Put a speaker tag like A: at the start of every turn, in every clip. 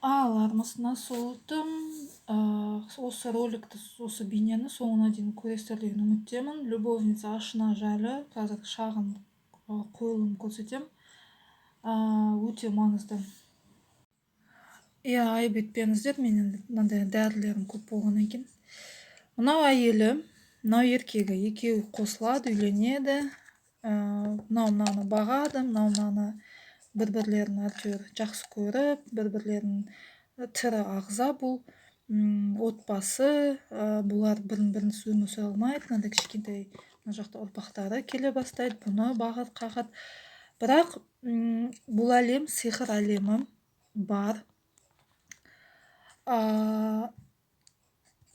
A: Ал, армысың, сұлутым. Осы роликті, осы бейнені соңына дейін көресіздер деген үміттемін. Любовница Ашына жайлы қазір шағын қойылым көрсетем. Өте маңызды. Иә, айып етпеңіздер, мен енді мынандай дәрілерім көп болғаннан кейін. Мынау әйелі, мынау еркегі, екеуі қосылады, үйленеді. Мынау мынаны бағады, мынау мынаны, бір бірлерін әйтеуір жақсы көріп, бір бірлерін тірі ағза бұл отбасы. Бұлар бірін бірінсіз өмір сүре алмайды. Мынандай кішкентай мына жақта ұрпақтары келе бастайды, бұны бағады, қағады. Бірақ бұл әлем сиқыр әлемі бар.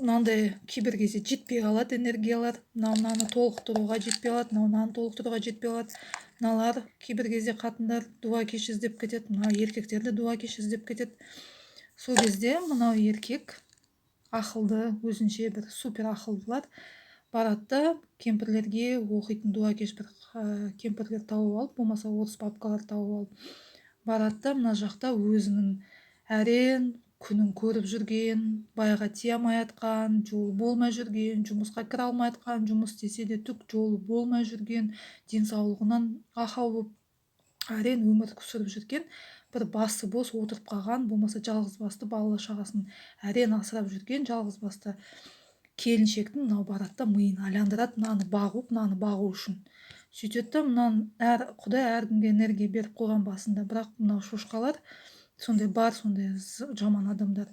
A: Мынандай кейбір кезде жетпей қалады энергиялар, мынау мынаны толықтыруға жетпей қалады, мынау мынаны толықтыруға жетпей қалады. Мыналар кейбір кезде қатындар дуа кеш іздеп кетеді, мынау еркектер де дуа кеш іздеп кетеді. Сол кезде мынау еркек ақылды, өзінше бір супер ақылдылар барады да, кемпірлерге оқитын дуа кеш бір кемпірлер тауып алып, болмаса орыс бабкалар тауып алып барады да, мына жақта өзінің әрең күнін көріп жүрген, байға тие алмай жатқан, жолы болмай жүрген, жұмысқа кіре алмай жатқан, жұмыс істесе де түк жолы болмай жүрген, денсаулығынан ақау болып әрең өмір сүріп жүрген, бір басы бос отырып қалған, болмаса жалғыз басты, бала шағасын әрең асырап жүрген жалғыз басты келіншектің мынау барады да, миын айландырады мынаны бағу, мынаны бағу үшін. Сөйтеді да, мынаны әр құдай әркімге энергия беріп қойған басында, бірақ мынау шошқалар сондай бар, сондай жаман адамдар,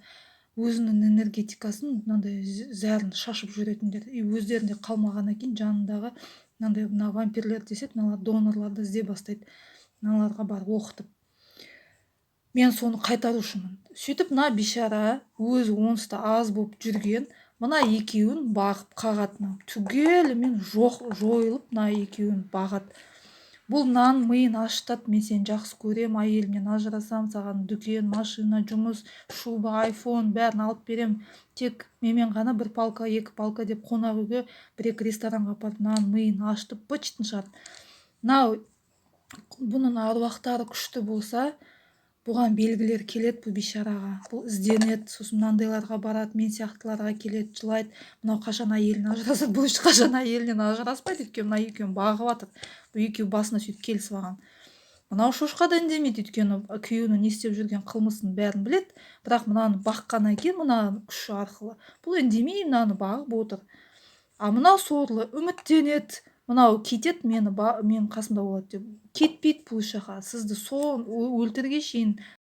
A: өзінің энергетикасын, мынандай зәрін шашып жүретіндер. И өздерінде қалмағаннан кейін жанындағы мынандай мына вампирлер деседі, мыналар донорларды іздей бастайды, мыналарға барып оқытып, мен соны қайтарушымын. Сөйтіп мына бейшара өзі онсыз да аз болып жүрген, мына екеуін бағып қағады, мынау түгелімен жоқ, жойылып, мына екеуін бағады. Бұл мынаның миын ашытады: мен сені жақсы көрем, әйелімнен ажырасам, саған дүкен, машина, жұмыс, шуба, айфон, бәрін алып берем, тек менімен ғана бір палка, екі палка деп, қонақ үйге, бір екі ресторанға апарып, мынаның миын ашытып, быт-шытын шығарады. Мынау бұның аруақтары күшті болса, бұған белгілер келеді, бұл бейшараға. Бұл ізденеді, сосын мынандайларға барады, мен сияқтыларға келеді, жылайды. Мынау қашан әйелінен ажырасады? Бұл ешқашан әйелінен ажыраспайды, өйткені мына екеуін бағып жатыр. Бұл екеуі басында сөйтіп келісіп алған. Мынау шошқа да үндемейді, өйткені күйеуінің не істеп жүрген қылмысын бәрін біледі. Бірақ мынаны баққаннан кейін, мына күші арқылы бұл үндемей мынаны бағып отыр. А мынау сорлы үміттенеді, мынау кетеді, мені, менің қасымда болады деп. Кетпейді бұл еш жаққа, сізді сол өлтірге шейін.